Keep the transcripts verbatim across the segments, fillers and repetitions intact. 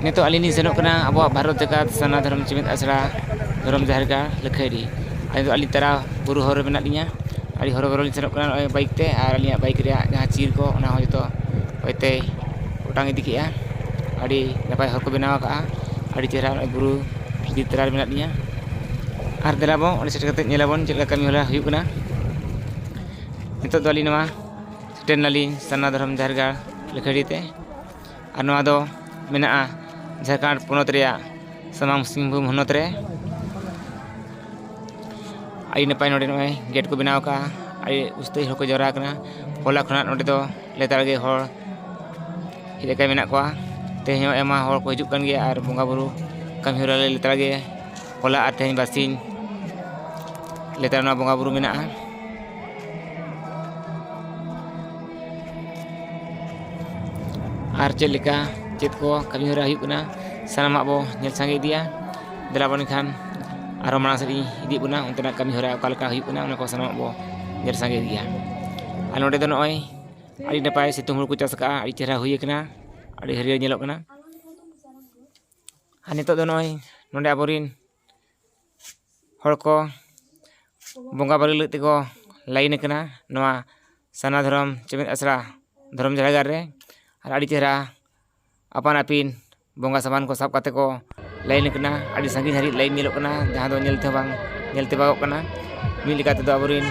ᱱᱤᱛᱚᱜ ᱟᱹᱞᱤᱧ ᱞᱤᱧ ᱥᱮᱱᱚᱜ ᱠᱟᱱᱟ ᱟᱵᱚᱣᱟᱜ ᱵᱷᱟᱨᱚᱛ ᱡᱟᱠᱟᱛ ᱥᱟᱨᱱᱟ ᱫᱷᱚᱨᱚᱢ ᱪᱮᱢᱮᱫ ᱟᱥᱲᱟ ᱫᱷᱚᱨᱚᱢ ᱡᱟᱦᱮᱨ ᱜᱟᱲ ᱞᱟᱹᱠᱷᱟᱹᱭᱰᱤ᱾ ᱟᱹᱞᱤᱧ ᱫᱚ ᱟᱹᱞᱤᱧ ᱛᱟᱨᱟ ᱵᱩᱨᱩ ᱦᱚᱨ ᱨᱮ ᱢᱮᱱᱟᱜ ᱞᱤᱧᱟ᱾ ᱟᱹᱰᱤ ᱦᱚᱨᱚᱵᱚᱨᱚ ᱞᱤᱧ ᱥᱮᱱᱚᱜ ᱠᱟᱱᱟ ᱱᱚᱜᱼᱚᱭ ᱵᱟᱭᱤᱠ ᱛᱮ, ᱟᱨ ᱟᱹᱞᱤᱧᱟᱜ ᱵᱟᱭᱤᱠ ᱨᱮᱭᱟᱜ ᱡᱟᱦᱟᱸ ᱪᱤᱨ ᱠᱚ, ᱚᱱᱟ ᱦᱚᱸ ᱡᱚᱛᱚ ᱦᱚᱭᱛᱮᱭ ᱚᱴᱟᱝ ᱤᱫᱤ ᱠᱮᱜᱼᱟ᱾ ᱟᱹᱰᱤ ᱱᱟᱯᱟᱭ ᱦᱚᱨ ᱠᱚ ᱵᱮᱱᱟᱣ ᱟᱠᱟᱜᱼᱟ᱾ ᱟᱹᱰᱤ ᱪᱮᱦᱨᱟ ᱱᱚᱜᱼᱚᱭ ᱵᱩᱨᱩ ᱵᱷᱤᱛᱤᱨ ᱛᱟᱞᱟ ᱨᱮ ᱢᱮᱱᱟᱜ ᱞᱤᱧᱟ᱾ ᱟᱨ ᱫᱮᱞᱟ ᱵᱚᱱ ᱚᱸᱰᱮ ᱥᱮᱴᱮᱨ ᱠᱟᱛᱮ ᱧᱮᱞᱟᱵᱚᱱ ᱪᱮᱫ ᱞᱮᱠᱟ ᱠᱟᱹᱢᱤ ᱦᱚᱨᱟ ᱦᱩᱭᱩᱜ ᱠᱟᱱᱟ᱾ ᱱᱤᱛᱚᱜ ᱫᱚ ᱟᱹᱞᱤᱧ ᱱᱚᱣᱟ ᱥᱮᱴᱮᱨ ᱱᱟᱞᱤᱧ ᱥᱟᱨᱱᱟ ᱫᱷᱚᱨᱚᱢ ᱡᱟᱦᱮᱨ ᱜᱟᱲ ᱞᱟᱹᱠᱷᱟᱹᱭᱰᱤ ᱛᱮ᱾ ᱟᱨ ᱱᱚᱣᱟ ᱫᱚ ᱢᱮᱱᱟᱜᱼᱟ ᱡᱷᱟᱲᱠᱷᱚᱸᱰ ᱯᱚᱱᱚᱛ ᱨᱮᱭᱟᱜ ᱥᱟᱢᱟᱝ ᱥᱤᱝᱵᱷᱩᱢ ᱦᱚᱱᱚᱛ ᱨᱮ᱾ ᱟᱹᱰᱤ ᱱᱟᱯᱟᱭ ᱱᱚᱰᱮ ᱱᱚᱜᱼᱚᱭ ᱜᱮᱴ ᱠᱚ ᱵᱮᱱᱟᱣ ᱟᱠᱟᱫᱼᱟ᱾ ᱟᱹᱰᱤ ᱩᱥᱛᱟᱹᱭ ᱦᱚᱲ ᱠᱚ ᱡᱟᱣᱨᱟ ᱟᱠᱟᱱᱟ᱾ ᱦᱚᱞᱟ ᱠᱷᱚᱱᱟᱜ ᱱᱚᱰᱮ ᱫᱚ ᱞᱮᱛᱟᱲ ᱜᱮ ᱦᱚᱲ ᱦᱮᱡ ᱟᱠᱟᱱ ᱢᱮᱱᱟᱜ ᱠᱚᱣᱟ᱾ ᱛᱮᱦᱮᱧ ᱦᱚᱸ ᱟᱭᱢᱟ ᱦᱚᱲ ᱠᱚ ᱦᱤᱡᱩᱜ ᱠᱟᱱ ᱜᱮᱭᱟ ᱟᱨ ᱵᱚᱸᱜᱟ ᱵᱩᱨᱩ ᱠᱟᱹᱢᱤ ᱦᱚᱨᱟ ᱞᱮ ᱞᱮᱛᱟᱲ ᱜᱮ ᱦᱚᱞᱟ ᱟᱨ ᱛᱮᱦᱮᱧ ᱵᱟᱨᱥᱤᱧ ᱞᱮᱛᱟᱲ ᱱᱚᱣᱟ ᱵᱚᱸᱜᱟ ᱵᱩᱨᱩ ᱢᱮᱱᱟᱜᱼᱟ᱾ ᱟᱨ ᱪᱮᱫ ᱞᱮᱠᱟ ᱪᱮᱫ ᱠᱚ ᱠᱟᱹᱢᱤ ᱦᱚᱨᱟ ᱦᱩᱭᱩᱜ ᱠᱟᱱᱟ, ᱥᱟᱱᱟᱢᱟᱜ ᱵᱚ ᱧᱮᱞ ᱥᱟᱸᱜᱮ ᱤᱫᱤᱭᱟ᱾ ᱫᱮᱞᱟ ᱵᱚᱱ ᱮᱱᱠᱷᱟᱱ ᱟᱨᱦᱚᱸ ᱢᱟᱲᱟᱝ ᱥᱮᱫ ᱤᱧ ᱤᱫᱤᱭᱮᱫ ᱵᱚᱱᱟ, ᱚᱱᱛᱮᱱᱟᱜ ᱠᱟᱹᱢᱤ ᱦᱚᱨᱟ ᱚᱠᱟ ᱞᱮᱠᱟ ᱦᱩᱭᱩᱜ ᱠᱟᱱᱟ, ᱚᱱᱟ ᱠᱚ ᱥᱟᱱᱟᱢᱟᱜ ᱵᱚ ᱧᱮᱞ ᱥᱟᱸᱜᱮ ᱤᱫᱤᱭᱟ᱾ ᱟᱨ ᱱᱚᱰᱮ ᱫᱚ ᱱᱚᱜᱼᱚᱭ ᱟᱹᱰᱤ ᱱᱟᱯᱟᱭ ᱥᱤᱛᱩᱝ ᱦᱩᱲᱩ ᱠᱚ ᱪᱟᱥ ᱟᱠᱟᱫᱼᱟ, ᱟᱹᱰᱤ ᱪᱮᱦᱨᱟ ᱦᱩᱭ ᱟᱠᱟᱱᱟ, ᱟᱹᱰᱤ ᱦᱟᱹᱨᱭᱟᱹᱲ ᱧᱮᱞᱚᱜ ᱠᱟᱱᱟ᱾ ᱟᱨ ᱱᱤᱛᱚᱜ ᱫᱚ ᱱᱚᱜᱼᱚᱭ ᱱᱚᱰᱮ ᱟᱵᱚᱨᱮᱱ ᱦᱚᱲ ᱠᱚ ᱵᱚᱸᱜᱟ ᱵᱟᱨᱮ ᱞᱟᱹᱜᱤᱫ ᱛᱮᱠᱚ ᱞᱟᱭᱤᱱ ᱟᱠᱟᱱᱟ ᱱᱚᱣᱟ ᱥᱟᱨᱱᱟ ᱫᱷᱚᱨᱚᱢ ᱪᱮᱢᱮᱫ ᱟᱥᱲᱟ ᱫᱷᱚᱨᱚᱢ ᱡᱟᱭᱜᱟ ᱨᱮ᱾ ᱟᱨ ᱟᱹᱰᱤ ᱪᱮᱦᱨᱟ ᱟᱯᱟᱱ ᱟᱹᱯᱤᱱ ᱵᱚᱸᱜᱟ ᱥᱟᱢᱟᱱ ᱠᱚ ᱥᱟᱵ ᱠᱟᱛᱮ ᱠᱚ ᱞᱟᱭᱤᱱ ᱟᱠᱟᱱᱟ᱾ ᱟᱹᱰᱤ ᱥᱟᱺᱜᱤᱧ ᱦᱟᱹᱨᱤᱡ ᱞᱟᱭᱤᱱ ᱧᱮᱞᱚᱜ ᱠᱟᱱᱟ, ᱡᱟᱦᱟᱸ ᱫᱚ ᱧᱮᱞ ᱛᱮᱦᱚᱸ ᱵᱟᱝ ᱧᱮᱞ ᱛᱮᱵᱟᱜᱚᱜ ᱠᱟᱱᱟ᱾ ᱢᱤᱫ ᱞᱮᱠᱟ ᱛᱮᱫᱚ ᱟᱵᱚᱨᱮᱱ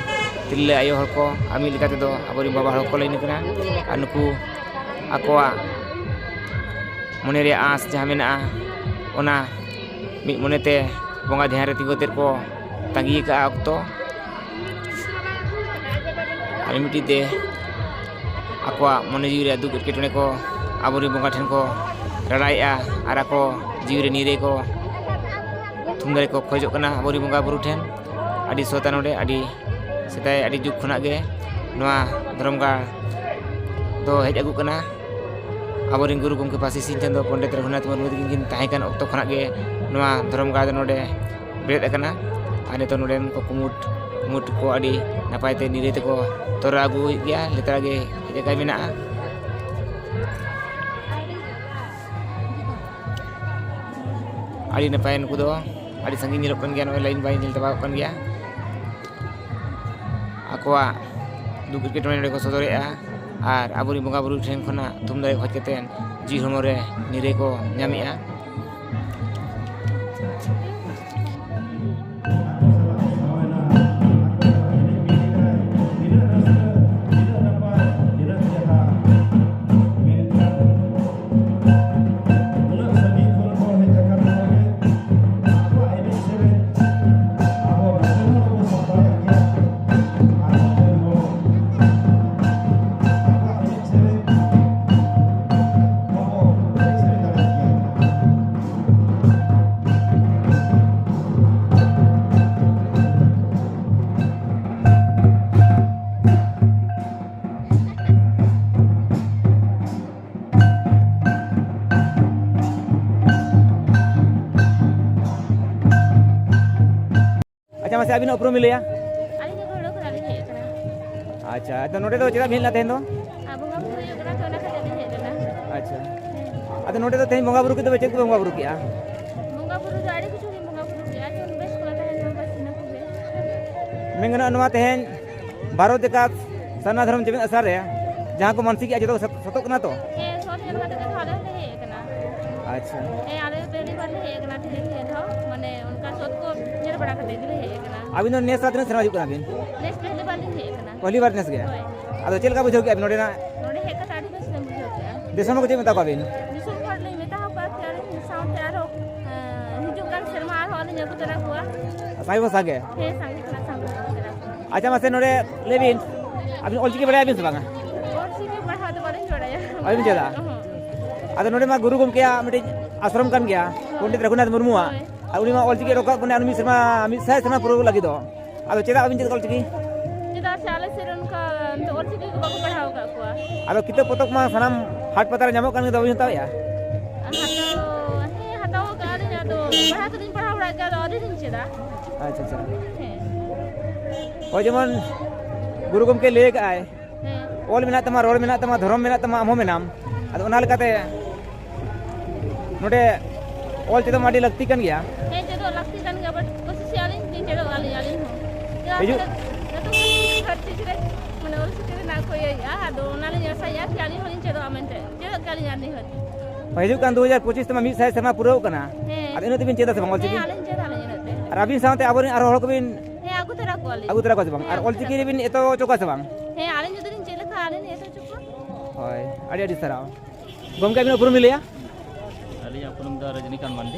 ᱛᱤᱨᱞᱟᱹ ᱟᱭᱳ ᱦᱚᱲ ᱠᱚ ᱟᱨ ᱢᱤᱫ ᱞᱮᱠᱟ ᱛᱮᱫᱚ ᱟᱵᱚᱨᱮᱱ ᱵᱟᱵᱟ ᱦᱚᱲ ᱠᱚ ᱞᱟᱭᱤᱱ ᱟᱠᱟᱱᱟ᱾ ᱟᱨ ᱱᱩᱠᱩ ᱟᱠᱚᱣᱟᱜ ᱢᱚᱱᱮ ᱨᱮᱭᱟᱜ ᱟᱸᱥ ᱡᱟᱦᱟᱸ ᱢᱮᱱᱟᱜᱼᱟ, ᱚᱱᱟ ᱢᱤᱫ ᱢᱚᱱᱮᱛᱮ ᱵᱚᱸᱜᱟ ᱫᱷᱮᱭᱟᱱ ᱨᱮ ᱛᱤᱸᱜᱩ ᱠᱟᱛᱮᱫ ᱠᱚ ᱛᱟᱺᱜᱤ ᱟᱠᱟᱫᱼᱟ ᱚᱠᱛᱚ᱾ ᱟᱨ ᱢᱤᱫᱴᱤᱡ ᱛᱮ ᱟᱠᱚᱣᱟᱜ ᱢᱚᱱᱮ ᱡᱤᱣᱤ ᱨᱮᱭᱟᱜ ᱫᱩᱠ ᱮᱴᱠᱮᱴᱚᱬᱮ ᱠᱚ ᱟᱵᱚᱨᱮᱱ ᱵᱚᱸᱜᱟ ᱴᱷᱮᱱ ᱠᱚ ᱨᱟᱲᱟᱭᱮᱫᱼᱟ ᱟᱨ ᱟᱠᱚ ᱡᱤᱣᱤ ᱨᱮ ᱱᱤᱨᱟᱹᱭ ᱠᱚ ᱛᱷᱩᱢ ᱫᱟᱲᱮ ᱠᱚ ᱠᱷᱚᱡᱚᱜ ᱠᱟᱱᱟ ᱟᱵᱚᱨᱮᱱ ᱵᱚᱸᱜᱟ ᱵᱩᱨᱩ ᱴᱷᱮᱱ᱾ ᱟᱹᱰᱤ ᱥᱚᱛᱟ ᱱᱚᱰᱮ ᱟᱹᱰᱤ ᱥᱮᱫᱟᱭ ᱟᱹᱰᱤ ᱡᱩᱜᱽ ᱠᱷᱚᱱᱟᱜ ᱜᱮ ᱱᱚᱣᱟ ᱫᱷᱚᱨᱚᱢ ᱜᱟᱲ ᱫᱚ ᱦᱮᱡ ᱟᱹᱜᱩᱜ ᱠᱟᱱᱟ᱾ ᱟᱵᱚᱨᱮᱱ ᱜᱩᱨᱩ ᱜᱚᱢᱠᱮ ᱯᱟᱹᱨᱥᱤ ᱥᱤᱧ ᱪᱟᱸᱫᱚ ᱯᱚᱱᱰᱤᱛ ᱨᱚᱜᱷᱩᱱᱟᱛᱷ ᱢᱩᱨᱢᱩ ᱛᱟᱹᱠᱤᱱ ᱠᱤᱱ ᱛᱟᱦᱮᱸ ᱠᱟᱱ ᱚᱠᱛᱚ ᱠᱷᱚᱱᱟᱜ ᱜᱮ ᱱᱚᱣᱟ ᱫᱷᱚᱨᱚᱢ ᱜᱟᱲ ᱫᱚ ᱱᱚᱰᱮ ᱵᱮᱨᱮᱫ ᱟᱠᱟᱱᱟ᱾ ᱟᱨ ᱱᱤᱛᱚᱜ ᱱᱚᱰᱮᱱ ᱠᱚ ᱠᱩᱢᱩᱴ ᱠᱩᱢᱩᱴ ᱠᱚ ᱟᱹᱰᱤ ᱱᱟᱯᱟᱭ ᱛᱮ ᱱᱤᱨᱟᱹᱭ ᱛᱮᱠᱚ ᱛᱚᱨᱟᱣ ᱟᱹᱜᱩᱭᱮᱫ ᱜᱮᱭᱟ, ᱞᱮᱛᱟᱲ ᱜᱮ ᱦᱮᱡ ᱟᱠᱟᱱ ᱢᱮᱱᱟᱜᱼᱟ᱾ ᱟᱹᱰᱤ ᱱᱟᱯᱟᱭ, ᱱᱩᱠᱩ ᱫᱚ ᱟᱹᱰᱤ ᱥᱟᱺᱜᱤᱧ ᱧᱮᱞᱚᱜ ᱠᱟᱱ ᱜᱮᱭᱟ, ᱱᱚᱜᱼᱚᱭ ᱞᱟᱭᱤᱱ ᱵᱟᱭ ᱧᱮᱞ ᱪᱟᱵᱟᱣ ᱠᱟᱱ ᱜᱮᱭᱟ᱾ ᱟᱠᱚᱣᱟᱜ ᱫᱩᱠ ᱮᱴᱠᱮᱴᱚᱬᱮ ᱱᱚᱰᱮ ᱠᱚ ᱥᱚᱫᱚᱨᱮᱜᱼᱟ ᱟᱨ ᱟᱵᱚᱨᱮᱱ ᱵᱚᱸᱜᱟᱼᱵᱩᱨᱩ ᱴᱷᱮᱱ ᱠᱷᱚᱱᱟᱜ ᱛᱷᱩᱢ ᱫᱟᱲᱮ ᱠᱷᱚᱡ ᱠᱟᱛᱮ ᱡᱤᱣᱤ ᱦᱚᱲᱢᱚ ᱨᱮ ᱱᱤᱨᱟᱹᱭ ᱠᱚ ᱧᱟᱢᱮᱜᱼᱟ᱾ ᱟᱪᱪᱷᱟ, ᱢᱟᱥᱮ ᱟᱹᱵᱤᱱᱟᱜ ᱩᱯᱨᱩᱢ ᱵᱤᱱ ᱞᱟᱹᱭᱟ? ᱟᱹᱞᱤᱧ ᱫᱚ ᱜᱷᱟᱹᱲᱩ ᱠᱷᱚᱱᱟᱜ ᱞᱤᱧ ᱦᱮᱡ ᱟᱠᱟᱱᱟ᱾ ᱟᱪᱪᱷᱟ, ᱟᱫᱚ ᱱᱚᱰᱮ ᱫᱚ ᱪᱮᱫᱟᱜ ᱵᱤᱱ ᱦᱮᱡ ᱞᱮᱱᱟ ᱛᱮᱦᱮᱧ ᱫᱚ? ᱟᱨ ᱵᱚᱸᱜᱟ ᱵᱩᱨᱩ ᱦᱩᱭᱩᱜ ᱠᱟᱱᱟ, ᱛᱚ ᱚᱱᱟ ᱠᱷᱟᱹᱛᱤᱨ ᱞᱤᱧ ᱦᱮᱡ ᱞᱮᱱᱟ᱾ ᱟᱪᱪᱷᱟ, ᱟᱫᱚ ᱱᱚᱰᱮ ᱫᱚ ᱛᱮᱦᱮᱧ ᱵᱚᱸᱜᱟ ᱵᱩᱨᱩ ᱠᱚᱫᱚ ᱪᱮᱫ ᱠᱚᱯᱮ ᱵᱚᱸᱜᱟ ᱵᱩᱨᱩ ᱠᱮᱜᱼᱟ? ᱵᱚᱸᱜᱟ ᱵᱩᱨᱩ ᱫᱚ ᱟᱹᱰᱤ ᱠᱤᱪᱷᱩ ᱞᱤᱧ ᱵᱚᱸᱜᱟ ᱵᱩᱨᱩ ᱠᱮᱜᱼᱟ, ᱡᱮᱢᱚᱱ ᱵᱮᱥ ᱠᱚᱲᱟ ᱛᱟᱦᱮᱱ ᱢᱟ, ᱵᱮᱥ ᱤᱱᱟᱹ ᱠᱚᱜᱮ᱾ ᱢᱮᱱ ᱜᱟᱱᱚᱜᱼᱟ, ᱱᱚᱣᱟ ᱛᱮᱦᱮᱧ ᱵᱷᱟᱨᱚᱛ ᱡᱟᱠᱟᱛ ᱥᱟᱨᱱᱟ ᱫᱷᱚᱨᱚᱢ ᱡᱮᱜᱮᱛ ᱟᱥᱲᱟ ᱨᱮ ᱡᱟᱦᱟᱸ ᱠᱚ ᱢᱟᱱᱥᱤᱠ ᱮᱜᱼᱟ, ᱡᱚᱛᱚ ᱠᱚ ᱥᱟᱛ-, ᱥᱟᱛᱚᱜ ᱠᱟᱱᱟ ᱛᱚ? ᱦᱮᱸ, ᱥᱚᱛ ᱧᱮᱞ ᱠᱟᱛᱮ ᱜᱮ ᱛᱚ ᱟᱞᱮ ᱦᱚᱸᱞᱮ ᱦᱮᱡ ᱟᱠᱟᱱᱟ᱾ ᱟᱪᱪᱷᱟ᱾ ᱦᱮᱸ, ᱟᱞᱮ ᱫᱚ ᱯᱮᱦᱞᱤ ᱵᱟᱨ ᱞᱮ ᱦᱮᱡ ᱟᱠᱟᱱᱟ, ᱛᱮᱦᱮᱧ ᱱᱤᱭᱟᱹ ᱫᱷᱟᱣ, ᱢᱟᱱᱮ, ᱚᱱᱠᱟ ᱥᱚᱛ ᱠᱚ ᱧᱮᱞ ᱵᱟᱲᱟ ᱠᱟᱛᱮ ᱜᱮᱞᱮ ᱦᱮᱡ ᱟᱠᱟᱱᱟ᱾ ᱟᱹᱵᱤᱱ ᱫᱚ ᱱᱮᱥ ᱟᱨ ᱛᱤᱱᱟᱹᱜ ᱥᱮᱨᱢᱟ ᱦᱤᱡᱩᱜ ᱠᱟᱱᱟ ᱵᱤᱱ? ᱱᱮᱥ ᱯᱮᱦᱞᱤ ᱵᱟᱨ ᱞᱤᱧ ᱦᱮᱡ ᱟᱠᱟᱱᱟ᱾ ᱯᱮᱦᱞᱤ ᱵᱟᱨ ᱱᱮᱥ ᱜᱮ? ᱦᱳᱭ᱾ ᱟᱫᱚ ᱪᱮᱫ ᱞᱮᱠᱟ ᱵᱩᱡᱷᱟᱹᱣ ᱠᱮᱜᱼᱟ ᱵᱤᱱ ᱱᱚᱰᱮᱱᱟᱜ? ᱱᱚᱰᱮ ᱦᱮᱡ ᱠᱟᱛᱮ ᱟᱹᱰᱤ ᱵᱮᱥ ᱞᱮ ᱵᱩᱡᱷᱟᱹᱣ ᱠᱮᱜᱼᱟ᱾ ᱫᱤᱥᱚᱢ ᱦᱚᱲ ᱠᱚ ᱪᱮᱫ ᱢᱮᱛᱟ ᱠᱚᱣᱟ ᱵᱤᱱ? ᱫᱤᱥᱚᱢ ᱦᱚᱲ ᱞᱤᱧ ᱢᱮᱛᱟ ᱟᱠᱚᱣᱟ ᱠᱤ ᱟᱹᱞᱤᱧ ᱥᱟᱶᱛᱮ ᱟᱨᱦᱚᱸ, ᱮᱸ, ᱦᱤᱡᱩᱜ ᱠᱟᱱ ᱥᱮᱨᱢᱟ ᱟᱨᱦᱚᱸ ᱟᱹᱞᱤᱧ ᱟᱹᱜᱩ ᱛᱚᱨᱟ ᱠᱚᱣᱟ᱾ ᱥᱟᱸᱜᱮ ᱵᱚ ᱥᱟᱸᱜᱮ? ᱦᱮᱸ, ᱥᱟᱸᱜᱮ ᱠᱷᱚᱱᱟᱜ ᱥᱟᱸᱜᱮ ᱵᱚ ᱟᱹᱜᱩ ᱛᱚᱨᱟ ᱠᱚᱣᱟ᱾ ᱟᱪᱪᱷᱟ, ᱢᱟᱥᱮ ᱱᱚᱰᱮ ᱞᱟᱹᱭ ᱵᱤᱱ, ᱟᱹᱵᱤᱱ ᱚᱞᱪᱤᱠᱤ ᱵᱟᱲᱟᱭᱟᱵᱤᱱ ᱥᱮ ᱵᱟᱝᱟ? ᱚᱞᱪᱤᱠᱤ ᱯᱟᱲᱦᱟᱣ ᱫᱚ ᱵᱟᱹᱞᱤᱧ ᱵᱟᱲᱟᱭᱟ᱾ ᱵᱟᱹᱵᱤᱱ ᱪᱮᱫᱟ? ᱚᱦᱚᱸ᱾ ᱟᱫᱚ ᱱᱚᱰᱮ ᱢᱟ ᱜᱩᱨᱩ ᱜᱚᱢᱠᱮᱭᱟᱜ ᱢᱤᱫᱴᱤᱡ ᱟᱥᱨᱚᱢ ᱠᱟᱱ ᱜᱮᱭᱟ, ᱯᱚᱱᱰᱤᱛ ᱨᱚᱜᱷᱩᱱᱟᱛᱷ ᱢᱩᱨᱢᱩᱣᱟᱜ᱾ ᱦᱳᱭ᱾ ᱟᱨ ᱩᱱᱤ ᱢᱟ ᱚᱞᱪᱤᱠᱤ ᱨᱟᱠᱟᱵ ᱠᱟᱱᱟ, ᱩᱱᱤ ᱢᱤᱫ ᱥᱮᱨᱢᱟ, ᱢᱤᱫ ᱥᱟᱭ ᱥᱮᱨᱢᱟ ᱯᱩᱨᱟᱹᱣ ᱞᱟᱹᱜᱤᱫᱚᱜ᱾ ᱟᱫᱚ ᱪᱮᱫᱟᱜ ᱵᱟᱹᱵᱤᱱ ᱪᱮᱫ ᱚᱞᱪᱤᱠᱤ? ᱪᱮᱫᱟᱜ ᱥᱮ ᱟᱞᱮ ᱥᱮᱫ ᱨᱮ ᱚᱱᱠᱟ ᱚᱞᱪᱤᱠᱤ ᱠᱚ ᱵᱟᱠᱚ ᱯᱟᱲᱦᱟᱣ ᱟᱠᱟᱫ ᱠᱚᱣᱟ᱾ ᱟᱫᱚ ᱠᱤᱛᱟᱹᱵ ᱯᱚᱛᱚᱵ ᱢᱟ ᱥᱟᱱᱟᱢ ᱦᱟᱴ ᱯᱟᱛᱟ ᱨᱮ ᱧᱟᱢᱚᱜ ᱠᱟᱱ ᱜᱮ, ᱵᱟᱹᱵᱤᱱ ᱦᱟᱛᱟᱣᱮᱫᱼᱟ? ᱦᱟᱛᱟᱣ, ᱦᱮᱸ, ᱦᱟᱛᱟᱣ ᱟᱠᱟᱫ ᱟᱹᱞᱤᱧ, ᱟᱫᱚ ᱯᱟᱲᱦᱟᱣ ᱫᱚᱞᱤᱧ ᱯᱟᱲᱦᱟᱣ ᱵᱟᱲᱟᱜ ᱜᱮᱭᱟ, ᱟᱫᱚ ᱟᱹᱣᱨᱤ ᱞᱤᱧ ᱪᱮᱫᱟ᱾ ᱟᱪᱪᱷᱟ, ᱟᱪᱪᱷᱟ᱾ ᱦᱮᱸ᱾ ᱦᱳᱭ, ᱡᱮᱢᱚᱱ ᱜᱩᱨᱩ ᱜᱚᱢᱠᱮ ᱞᱟᱹᱭ ᱟᱠᱟᱫᱼᱟᱭ, ᱦᱮᱸ᱾ ᱚᱞ ᱢᱮᱱᱟᱜ ᱛᱟᱢᱟ, ᱨᱚᱲ ᱢᱮᱱᱟᱜ ᱛᱟᱢᱟ, ᱫᱷᱚᱨᱚᱢ ᱢᱮᱱᱟᱜ ᱛᱟᱢᱟ, ᱟᱢ ᱦᱚᱸ ᱢᱮᱱᱟᱢ᱾ ᱟᱫᱚ ᱚᱱᱟ ᱞᱮᱠᱟᱛᱮ ᱱᱚᱰᱮ ᱚᱞ ᱪᱮᱫᱚᱜ ᱢᱟ ᱟᱹᱰᱤ ᱞᱟᱹᱠᱛᱤ ᱠᱟᱱ ᱜᱮᱭᱟ᱾ ᱦᱮᱸ, ᱪᱮᱫᱚᱜ ᱞᱟᱹᱠᱛᱤ ᱠᱟᱱ ᱜᱮᱭᱟ, but ᱠᱳᱥᱤᱥᱮᱜᱼᱟ ᱞᱤᱧ, ᱞᱤᱧ ᱪᱮᱫᱚᱜ ᱟᱹᱞᱤᱧ, ᱟᱹᱞᱤᱧ ᱦᱚᱸ᱾ ᱪᱮᱫᱟᱜ ᱦᱤᱡᱩᱜ ᱥᱮ ᱡᱚᱛᱚ ᱠᱷᱚᱱ ᱦᱟᱨ ᱪᱤᱡᱽ ᱨᱮ, ᱢᱟᱱᱮ, ᱚᱞ ᱪᱤᱠᱤ ᱨᱮᱱᱟᱜ ᱠᱚ ᱤᱭᱟᱹᱭᱮᱜᱼᱟ, ᱟᱫᱚ ᱚᱱᱟᱞᱤᱧ ᱟᱥᱟᱭᱮᱜᱼᱟ ᱠᱤ ᱟᱹᱞᱤᱧ ᱦᱚᱸᱞᱤᱧ ᱪᱮᱫᱚᱜᱼᱟ ᱢᱮᱱᱛᱮ᱾ ᱪᱮᱫᱚᱜ ᱜᱮᱭᱟᱞᱤᱧ ᱟᱨ ᱱᱤᱦᱟᱹᱛ᱾ ᱦᱤᱡᱩᱜ ᱠᱟᱱ ᱫᱩ ᱦᱟᱡᱟᱨ ᱯᱚᱸᱪᱤᱥ ᱛᱮᱢᱟ ᱢᱤᱫ ᱥᱟᱭ ᱥᱮᱨᱢᱟ ᱯᱩᱨᱟᱹᱣ ᱠᱟᱱᱟ᱾ ᱦᱮᱸ᱾ ᱟᱫᱚ ᱤᱱᱟᱹᱜ ᱫᱚᱵᱤᱱ ᱪᱮᱫᱟ ᱥᱮ ᱵᱟᱝ ᱚᱞ ᱪᱤᱠᱤ? ᱦᱮᱸ, ᱟᱹᱞᱤᱧ ᱪᱮᱫᱟᱞᱤᱧ ᱤᱱᱟᱹᱜ ᱛᱮ᱾ ᱟᱨ ᱟᱹᱵᱤᱱ ᱥᱟᱶᱛᱮ ᱟᱵᱚᱨᱮᱱ ᱟᱨᱦᱚᱸ ᱦᱚᱲ ᱠᱚᱵᱤᱱ ᱦᱮᱸ, ᱟᱹᱜᱩ ᱛᱚᱨᱟ ᱠᱚᱣᱟᱞᱤᱧ᱾ ᱟᱹᱜᱩ ᱛᱚᱨᱟ ᱠᱚᱣᱟ ᱥᱮ ᱵᱟᱝ? ᱦᱮᱸ, ᱟᱨ ᱟᱹᱜᱩ ᱚᱞ ᱛᱚᱨᱟ ᱪᱤᱠᱤ ᱠᱚᱣᱟ᱾ ᱨᱮᱵᱤᱱ ᱮᱛᱚᱦᱚᱵ ᱦᱚᱪᱚ ᱠᱚᱣᱟ ᱥᱮ ᱵᱟᱝ? ᱦᱮᱸ, ᱟᱹᱞᱤᱧ ᱡᱩᱫᱤ ᱞᱤᱧ ᱪᱮᱫ ᱞᱮᱠᱷᱟᱱ ᱟᱹᱞᱤᱧ ᱞᱤᱧ ᱮᱛᱚᱦᱚᱵ ᱦᱚᱪᱚ ᱠᱚᱣᱟ᱾ ᱦᱳᱭ, ᱟᱹᱰᱤ ᱟᱹᱰᱤ ᱥᱟᱨᱦᱟᱣ᱾ ᱜᱚᱢᱠᱮ, ᱟᱹᱵᱤᱱᱟᱜ ᱩᱯᱨᱩᱢ ᱵᱤᱱ ᱞᱟᱹᱭᱟ? ᱟᱹᱞᱤᱧᱟᱜ ᱩᱯᱨᱩᱢ ᱫᱚ ᱨᱚᱡᱽᱱᱤᱠᱟᱱᱛ ᱢᱟᱱᱰᱤ᱾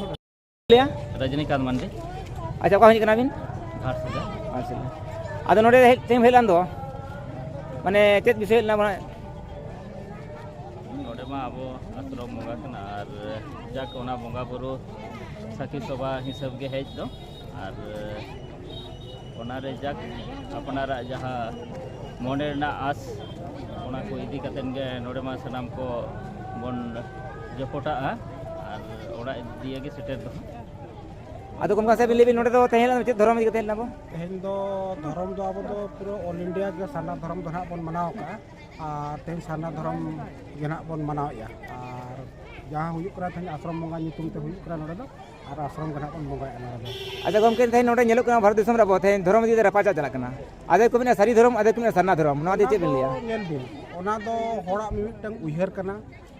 ᱞᱟᱹᱭᱟ? ᱨᱚᱡᱽᱱᱤᱠᱟᱱᱛ ᱢᱟᱱᱰᱤ᱾ ᱟᱪᱪᱷᱟ, ᱚᱠᱟ ᱠᱷᱚᱱ ᱦᱮᱡ ᱠᱟᱱᱟ ᱵᱤᱱ? ᱜᱷᱟᱴᱥᱤᱞᱟᱹ᱾ ᱟᱪᱪᱷᱟ, ᱟᱫᱚ ᱱᱚᱰᱮ ᱦᱮᱡ, ᱪᱮᱫ ᱮᱢ ᱦᱮᱡ ᱞᱮᱱ ᱫᱚ? ᱢᱟᱱᱮ, ᱪᱮᱫ ᱵᱤᱥᱚᱭ ᱞᱮᱱᱟ ᱢᱟᱱᱮ? ᱱᱚᱰᱮ ᱢᱟ ᱟᱵᱚ ᱟᱥᱨᱚᱢ ᱵᱚᱸᱜᱟ ᱠᱟᱱᱟ, ᱟᱨ ᱡᱟᱠ, ᱚᱱᱟ ᱵᱚᱸᱜᱟ ᱵᱩᱨᱩ ᱥᱟᱹᱠᱷᱤ ᱥᱚᱵᱷᱟ ᱦᱤᱥᱟᱹᱵ ᱜᱮ ᱦᱮᱡ ᱫᱚ᱾ ᱟᱨ ᱚᱱᱟᱨᱮ ᱡᱟᱠ, ᱟᱯᱱᱟᱨᱟᱜ ᱡᱟᱦᱟᱸ ᱢᱚᱱᱮ ᱨᱮᱱᱟᱜ ᱟᱸᱥ, ᱚᱱᱟ ᱠᱚ ᱤᱫᱤ ᱠᱟᱛᱮᱫ ᱜᱮ ᱱᱚᱰᱮ ᱢᱟ ᱥᱟᱱᱟᱢ ᱠᱚ ᱵᱚᱱ ᱡᱚᱯᱚᱴᱟᱜᱼᱟ, ᱟᱨ ᱚᱱᱟ ᱤᱫᱤ ᱜᱮ ᱥᱮᱴᱮᱨ ᱫᱚ᱾ ᱟᱫᱚ ᱜᱚᱢᱠᱮ, ᱥᱮ ᱵᱤᱱ ᱞᱟᱹᱭ ᱵᱤᱱ, ᱱᱚᱰᱮ ᱫᱚ ᱛᱮᱦᱮᱧ ᱪᱮᱫ ᱫᱷᱚᱨᱚᱢ ᱤᱫᱤ ᱠᱟᱛᱮ ᱦᱮᱡ ᱞᱮᱱᱟ ᱵᱚ? ᱛᱮᱦᱮᱧ ᱫᱚ ᱫᱷᱚᱨᱚᱢ ᱫᱚ ᱟᱵᱚ ᱫᱚ ᱯᱩᱨᱟᱹ all India ᱜᱮ ᱥᱟᱨᱱᱟ ᱫᱷᱚᱨᱚᱢ ᱫᱚ ᱱᱟᱦᱟᱜ ᱵᱚᱱ ᱢᱟᱱᱟᱣ ᱟᱠᱟᱫᱼᱟ᱾ ᱟᱨ ᱛᱮᱦᱮᱧ ᱥᱟᱨᱱᱟ ᱫᱷᱚᱨᱚᱢ ᱜᱮ ᱱᱟᱦᱟᱜ ᱵᱚᱱ ᱢᱟᱱᱟᱣᱮᱫᱼᱟ᱾ ᱟᱨ ᱡᱟᱦᱟᱸ ᱦᱩᱭᱩᱜ ᱠᱟᱱᱟ, ᱛᱮᱦᱮᱧ ᱟᱥᱨᱚᱢ ᱵᱚᱸᱜᱟ ᱧᱩᱛᱩᱢ ᱛᱮ ᱦᱩᱭᱩᱜ ᱠᱟᱱᱟ ᱱᱚᱰᱮ ᱫᱚ, ᱟᱨ ᱟᱥᱨᱚᱢ ᱜᱮ ᱱᱟᱦᱟᱜ ᱵᱚᱱ ᱵᱚᱸᱜᱟᱭᱮᱫᱼᱟ ᱱᱚᱰᱮ ᱫᱚ᱾ ᱟᱪᱪᱷᱟ ᱜᱚᱢᱠᱮ, ᱛᱮᱦᱮᱧ ᱱᱚᱰᱮ ᱧᱮᱞᱚᱜ ᱠᱟᱱᱟ, ᱵᱷᱟᱨᱚᱛ ᱫᱤᱥᱚᱢ ᱨᱮ ᱟᱵᱚ ᱛᱮᱦᱮᱧ ᱫᱷᱚᱨᱚᱢ ᱤᱫᱤ ᱠᱟᱛᱮ ᱨᱟᱯᱟᱪᱟᱜ ᱪᱟᱞᱟᱜ ᱠᱟᱱᱟ᱾ ᱟᱫᱚ ᱠᱚ ᱢᱮᱱᱟ ᱥᱟᱹᱨᱤ ᱫᱷᱚᱨᱚᱢ, ᱟᱫᱚ ᱠᱚ ᱢᱮᱱᱟ ᱥᱟᱨᱱᱟ ᱫᱷᱚᱨᱚᱢ, ᱱᱚᱣᱟ ᱤᱫᱤ ᱪᱮᱫ ᱵᱤᱱ ᱞᱟᱹᱭᱟ? ᱚᱱᱟ ᱫᱚ ᱧᱮᱞ ᱵᱤᱱ, ᱚᱱᱟ ᱫᱚ ᱦᱚᱲᱟᱜ ᱢᱤᱢᱤᱫᱴᱟᱝ ᱩᱭᱦᱟᱹᱨ ᱠᱟᱱᱟ᱾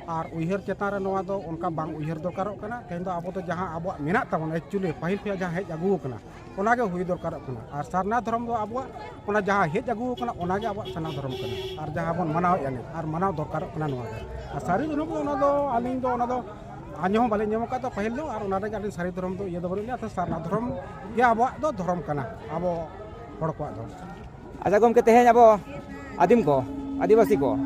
ᱟᱨ ᱩᱭᱦᱟᱹᱨ ᱪᱮᱛᱟᱱ ᱨᱮ ᱱᱚᱣᱟ ᱫᱚ ᱚᱱᱠᱟ ᱵᱟᱝ ᱩᱭᱦᱟᱹᱨ ᱫᱚᱨᱠᱟᱨᱚᱜ ᱠᱟᱱᱟ᱾ ᱛᱮᱦᱮᱧ ᱫᱚ ᱟᱵᱚ ᱫᱚ ᱡᱟᱦᱟᱸ ᱟᱵᱚᱣᱟᱜ ᱢᱮᱱᱟᱜ ᱛᱟᱵᱚᱱᱟ, actually ᱯᱟᱹᱦᱤᱞ ᱠᱷᱚᱱᱟᱜ ᱡᱟᱦᱟᱸ ᱦᱮᱡ ᱟᱹᱜᱩ ᱟᱠᱟᱱᱟ, ᱚᱱᱟ ᱜᱮ ᱦᱩᱭ ᱫᱚᱨᱠᱟᱨᱚᱜ ᱠᱟᱱᱟ᱾ ᱟᱨ ᱥᱟᱨᱱᱟ ᱫᱷᱚᱨᱚᱢ ᱫᱚ ᱟᱵᱚᱣᱟᱜ, ᱚᱱᱟ ᱡᱟᱦᱟᱸ ᱦᱮᱡ ᱟᱹᱜᱩ ᱟᱠᱟᱱᱟ, ᱚᱱᱟ ᱜᱮ ᱟᱵᱚᱣᱟᱜ ᱥᱟᱨᱱᱟ ᱫᱷᱚᱨᱚᱢ ᱠᱟᱱᱟ᱾ ᱟᱨ ᱡᱟᱦᱟᱸ ᱵᱚᱱ ᱢᱟᱱᱟᱣᱮᱫᱼᱟ ᱱᱤᱛ, ᱟᱨ ᱢᱟᱱᱟᱣ ᱫᱚᱨᱠᱟᱨᱚᱜ ᱠᱟᱱᱟ ᱱᱚᱣᱟ ᱜᱮ᱾ ᱟᱨ ᱥᱟᱹᱨᱤ ᱫᱷᱚᱨᱚᱢ ᱫᱚ ᱚᱱᱟ ᱫᱚ ᱟᱹᱞᱤᱧ ᱫᱚ ᱚᱱᱟ ᱫᱚ ᱟᱸᱡᱚᱢ ᱦᱚᱸ ᱵᱟᱹᱞᱤᱧ ᱟᱸᱡᱚᱢ ᱟᱠᱟᱫ ᱛᱚ ᱯᱟᱹᱦᱤᱞ ᱫᱚ, ᱟᱨ ᱚᱱᱟ ᱨᱮᱜᱮ ᱟᱹᱞᱤᱧ ᱥᱟᱹᱨᱤ ᱫᱷᱚᱨᱚᱢ ᱫᱚ ᱤᱭᱟᱹ ᱫᱚ ᱵᱟᱹᱱᱩᱜ ᱞᱤᱧᱟ᱾ ᱛᱚ ᱥᱟᱨᱱᱟ ᱫᱷᱚᱨᱚᱢ ᱜᱮ ᱟᱵᱚᱣᱟᱜ ᱫᱚ ᱫᱷᱚᱨᱚᱢ ᱠᱟᱱᱟ, ᱟᱵᱚ ᱦᱚᱲ ᱠᱚᱣᱟᱜ ᱫᱚ᱾ ᱟᱪᱪᱷᱟ ᱜᱚᱢᱠᱮ, ᱛᱮᱦᱮᱧ ᱟᱵᱚ ᱟᱹᱫᱤᱢ ᱠᱚ, ᱟᱹᱫᱤᱵᱟᱹᱥᱤ ᱠᱚ,